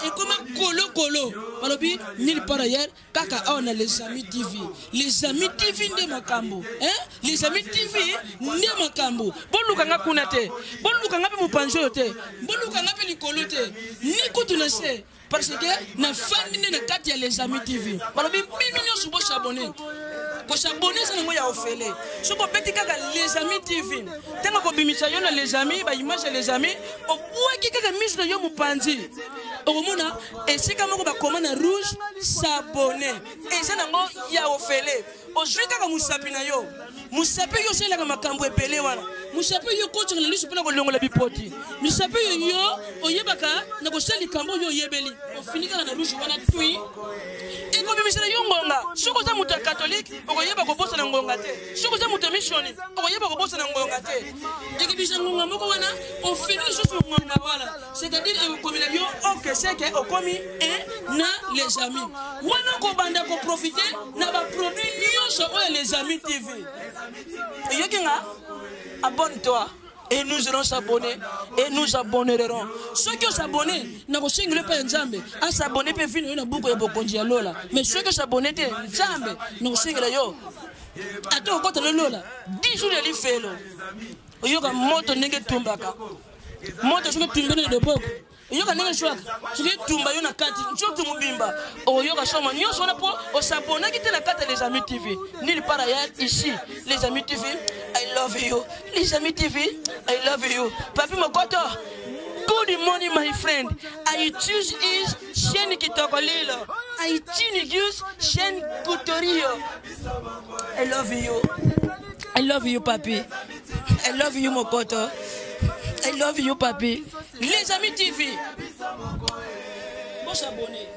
[SPEAKER 8] ekoma kolokolo, balobi nulle part ailleurs, kaka awa na Les Amis TV. Les Amis TV nde makambo, hein? Les Amis TV nde makambo. Boluka nga kuna te, boluka nga mpe mopanzi oyo te, boluka nga mpe likolo te, ni kutu na se, parce que nafandi nde na kati ya Les Amis TV. Balobi bino nyonso bosabone. Kosabone eza nango ya ofele. Soki obeti kaka Les Amis TV, ntango kobimisa yo na Les Amis, baimage ya Les Amis, obwaki kaka miso na yo mopanzi, okomona esika moko bakoma na rouge "s'abonner". Eza nango ya ofele. Ozwi kaka mosapi na yo, mosapi yo osalelaka makambo ebele wana, mosapi yo okotaka na liso mpona kolongola bipoti, mosapi oyo yo oyebaka na kosala likambo oyo oyebeli, ofini kaka na rouge wana, tui, ekobimisela yo ngonga. Soki oza moto ya katolike, okoyeba kobosana ngonga te. Soki oza moto ya missioni, okoyeba kobosana ngonga te. Ekebisa ngonga moko wana, ofini lisusu ngonga wana, c'est-à-dire ekokomela yo oke seke okomi e na Les Amis wana, kobanda koprofite na baproduit nyonso oyo Les Amis TV. Eyoki nga, abonne-toi et nous allons s'abonner et nous abonnerons. Soki osabonne, nakosengela epai ya Nzambe asabonne mpe vino yo na buku ya bokonzi ya lola. Mais soki osabonne te, Nzambe nakosengela yo ata okota na lola, 10 jours ya lifelo, oyoka moto ndenge etumbaka. Moto soki etumbi na loboko, oyoka ndenge eswaka. Soki etumba yo na kati nzoto mobimba, okoyoka soma nyonso wana mpo osabonaki te na kati ya Les Amis TV. Nulle part ailleurs, ici Les Amis TV. I love you, Les Amis TV, I love you. Papi Mokoto, good morning my friend. I choose is chaîne kitoko lilo, I choose chaîne kutorio. I love you, I love you papi, I love you Mokoto, I love you papi. Les Amis TV, bon s'abonner.